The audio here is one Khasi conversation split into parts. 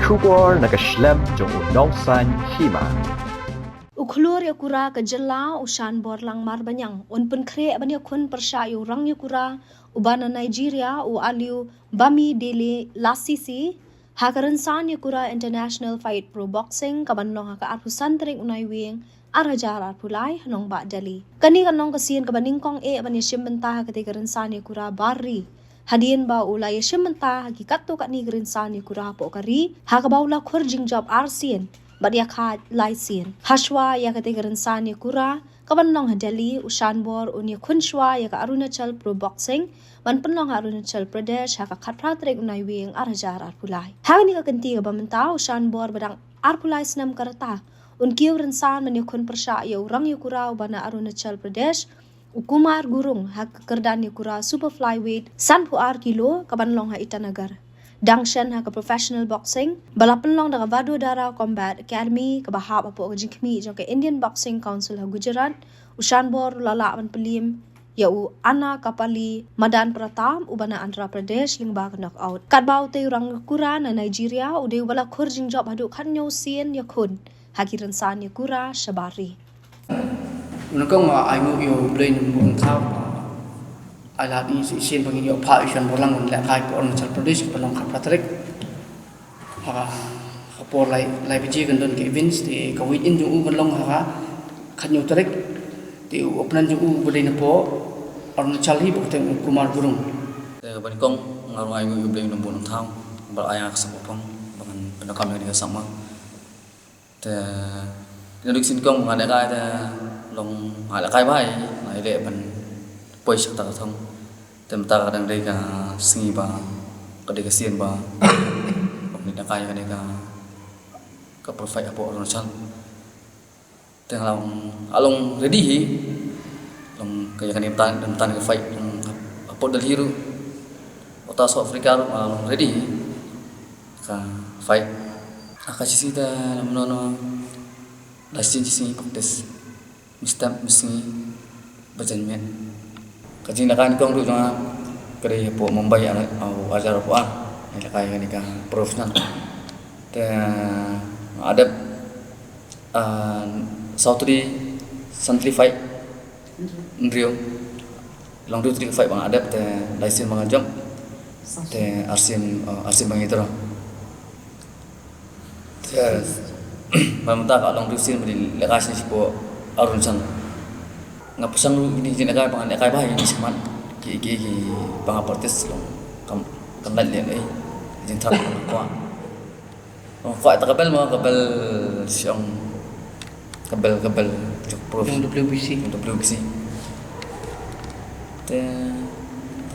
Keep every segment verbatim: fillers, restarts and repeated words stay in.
Khubor na ka shlem jong u nongsaiñ hima. U khlur ïa kura ka jylla u Shanborlang Marbaniang un pynkhreh ban ïakhun pyrshah ïa u rang ïa kura uba na Nigeria u Aliu Bamidele Lasisi ha ka rynsan ïa kura International Fight Pro Boxing kaban long ha ka arphew san tarik u Naiwieng ar hajar arphew lai ha nongbah Delhi. Kane kan long ka sien kaba nyngkong eh ban ïashim bynta ha katei ka rynsan ïa kura bar ri. Hadien ba u la ïashim bynta ha ki katto katne ka rynsan ïa kura hapoh ka ri ha kaba u la khur jingjop ar sien bad ïakhaid lai sien. Hashwa ïa katei ka rynsan ïa kura kaban long ha Delhi, u Shanbor un ïakhun shwa ïa ka Arunachal Pro Boxing ban pynlong ha Arunachal Pradesh ha ka khatphra tarik u Naiwieng ar hajar arphew lai. Ha kane ka kynti kaba mynta u Shanbor ba dang arphew lai snem ka rta un kiew rynsan ban ïakhun pyrshah ïa u rang ïa kura uba na Arunachal Pradesh, u Kumar Gurung ha ka kyrdan ïa kura super flyweight sanphew ar kilo kaban long ha Itanagar. Dang shen ha ka professional boxing ba la pynlong da ka Vadodara Combat Academy kaba hap hapoh ka jingkhmih jong ka Indian Boxing Council ha Gujarat, u Shanbor u la lah ban pynliem ïa u Anakapali Madan Pratap uba na Andhra Pradesh lyngba ka knockout. Katba utei u rang ïa kura na Nigeria u dei uba la khur jingjop haduh khathynñiew sien ïakhun ha ki rynsan ïa kura shabar ri. Nyngkong nga ai nguh ïa U Blei Nongbuh Nongthaw. Ai lad ïa ngi shisien ba ngin ïoh phah ïa u Shanborlang un lehkai hapoh Arunachal Pradesh ka pynlong khatphra tarik. Ha ka por lai, lai baje kan don ka events te ka weigh in jong u kan long ha ka khathynñiew tarik. Te u opponent jong u ba dei napoh Arunachal hi ba kyrteng u Kumar Gurung. Te kaba nyngkong nga ruh nga ai nguh ïa U Blei Nongbuh Nongthaw ba la ai nga ka sap ba pang ba ngan pyndonkam ïa kane ka sap ma. Te, te naduh sien kong nga lehkai te long nga lehkai bha ïa, nga ïaleh ban poi sha kata ka thong. Te mynta ka dang dei ka sngi ba, ka dei ka sien ba, ba ngi lehkai ka dei ka, ka pro fight hapoh Arunachal. Te nga long, nga long ready hi. Long ka ïa kane mynta, mynta ka fight long hapoh Delhi ruh. Uta South Africa ruh nga long ready hi. Ka fight. Ka shisngi te, no, no, la shisngi, shisngi practice. Mynstep, mynsngi, ba jan miet. Ka jinglehkai nyngkong ruh jong nga ka dei hapoh Mumbai, ar, ar hajar arphew ar. Nga lehkai kane ka professional. Te nga la dep, ah, saw tylli, san tylli fight. Hynriew. Long hynriew tylli ka fight ba nga la dep te lai sien ba nga jop. Te ar sien, ah, ar sien ba nga ïa draw. Te ba mynta ka long hynriew sien ba ngi lehkai shisha shapoh Arunachal. Nga pyrshang ruh kine ki jinglehkai ba nga lehkai bha ïa kine shakhmat. Ki, ki, kiba nga practice long kam, kam lait leh ei. Jingthrang ba nga kwah. Ong kwah ta ka belt mo, ka belt shong, ka belt, ka belt jong pro, jong W B C. Jong W B C. Te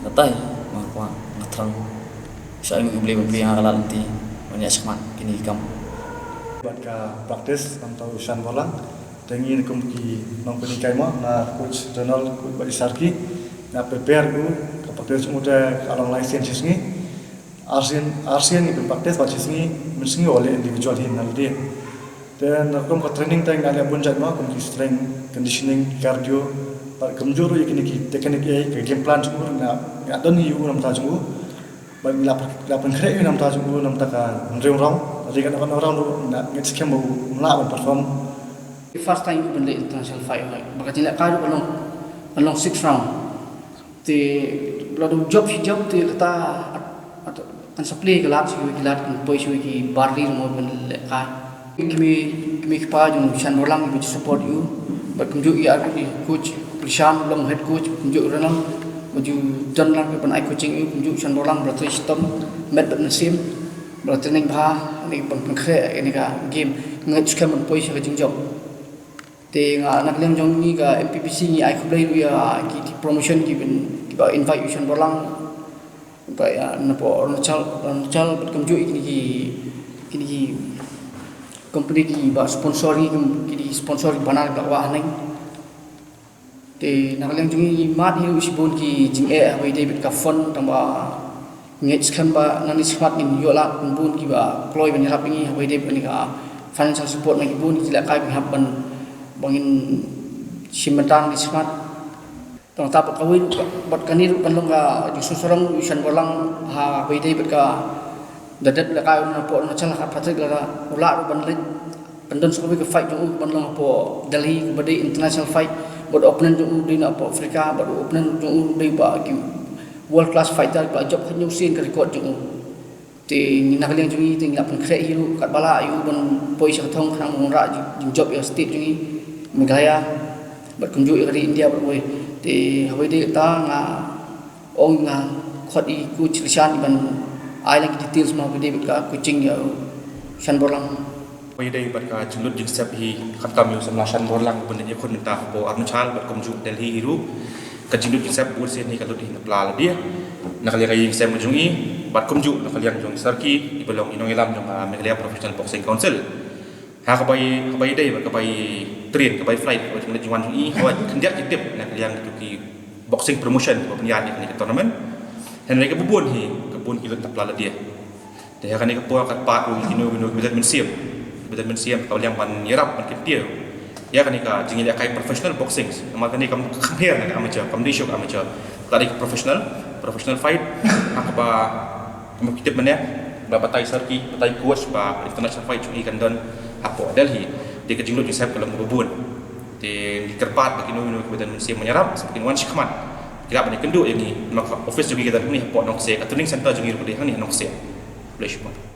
kata hi ma kwah, nga thrang. Sha ïa U Blei ban plie ïa nga ka lad lynti ban ïa shakhmat kine ki kam. Bad ka practice namar u Shanborlang. Te ngi kum ki nongpynhikai mo, na coach Ronald, coach bad i Sarki, nga prepare ïa u, ka practice jong u te ka long lai sien shisngi. Ar sien, ar sien ngi pynpractice bad shisngi, mynsngi u leh individual hi na lade. Te na kum ka training te nga leh bun jait mo, kum ki strength, conditioning, cardio, bad kumjuh ruh ïa kine ki technique ei, ka game plan jong u nga, nga don ïa u na bynta jong u. Bad nga la, la pynkhreh ïa u na bynta jong u na bynta ka hynriew round. Lada ka nang ka nang round ruh nga ngeit skhem ba u lah ban perform. First time u ban leh international fight, ba ka jinglehkai ruh ka long, ka long six round. Te lada u jop shi jop te kata at, at, kan sa plie ka lad sha kiwei ki lad, kan poi sha kiwei ki bar ri ruh mo ban lehkai. Ki mei, ki mei ki pa jong u Shanborlang kiba ju support ïa u. Bad kumjuh ïa u coach Krishan, long head coach, kumjuh u Ronald, ba ju don lang ban ai coaching ïa u, kumjuh u Shanborlang ba la trei shitom, met bad mynsiem, ba la training bha, ne ban pynkhreh ïa kane ka game, nga ngeit skhem ban poi sha ka jingjop. Te nga na ka liang jong ngi ka M P B C ngi ai khublei ruh ïa ki, ki promotion kiban, kiba invite ïa u Shanborlang. Ba ïa napoh Arunachal, Arunachal bad kumjuh ïa kine ki, kine ki company kiba sponsor ngi, kine ki sponsor kiba na kiba wah haneng. Te na ka liang jong ngi ngi mad hi ruh shibun ki jingeh haba ïadei bad ka fund tangba ngeit skhem ba nangne shakhmat ngin ïoh lad bun kiba kloi ban ïarap ïa ngi haba ïadei bad kane ka financial support na ki bun ki lehkai ba ngi hap ban, ba ngin shim bynta nangne shakhmat. Tang ta bad kawei ruh, bad kane ruh kan long ka jingsngew sarong u Shanborlang haba ïadei bad ka, Da dep lehkai u na hapoh Arunachal, ha ka khatar lada u lah ruh ban leit pyndon sa kawei ka fight jong u ban long hapoh Delhi, kaba dei international fight, bad u opponent jong u dei na hapoh Africa, bad u opponent jong u dei ba ki world class fighter ba jop ha hynñiew sien ka record jong u. Te ngi na ka liang jong ngi te ngi la pynkhreh hi ruh katba lah ïa u ban poi sha ka thong khnang ban wanrah jing, jingjop ïa ka state jong ngi Meghalaya, bad kumjuh ïa ka ri India baroh kawei. Te haba ïadei kata nga ong nga khot ïa i coach Rishan ban ai lang ki details ma haba ïadei bad ka coaching ïa u Shanborlang. Haba ïadei bad ka jinglut jingsep hi, khamtam ïa u samla Shanborlang uba ïakhun mynta hapoh Arunachal bad kumjuh Delhi hi ruh. Ka jinglut jingsep bun sien hi ka lut hi na pla lade, na ka liang ka ïing seng jong i, bad kumjuh na ka liang jong i Sarki iba long i nongïalam jong ka Meghalaya Professional Boxing Council. Ha kaba i, kaba ïadei bad kaba i train, kaba i fight, kaba i jingwan jong i, haba khyndiat ki tip na ka liang kito ki boxing promotion ba pynïaid ïa kane ka tournament. Hynrei kaba bun hi, ka bun ki lut na pla lade. Te ha kane ka por ka pat ruh kino kino kiba don mynsiem, kiba don mynsiem, ka liang ban ïarap, ban kyntiew ïa kane ka jingïalehkai professional boxing. Namar kane kam, kam her na ka amateur, kam dei shuh ka amateur. Ka dei ka professional, professional fight. Ha kaba, kumba ki tip mynne, ba batai Sarki, batai coach ba international fight jong i kan don hapoh Delhi. Te ka jinglut jingsep ka long kaba bun. Te ngi kyrpad ba kino kino kiba don mynsiem ban ïarap, sa ba kin wan shakhmat, ki lah ban ïakynduh ïa ngi, namar ka office jong ngi ka don hangne hapoh Nongkseh, ka training center jong ngi ruh ka dei hangne ha Nongkseh. Khublei shibun.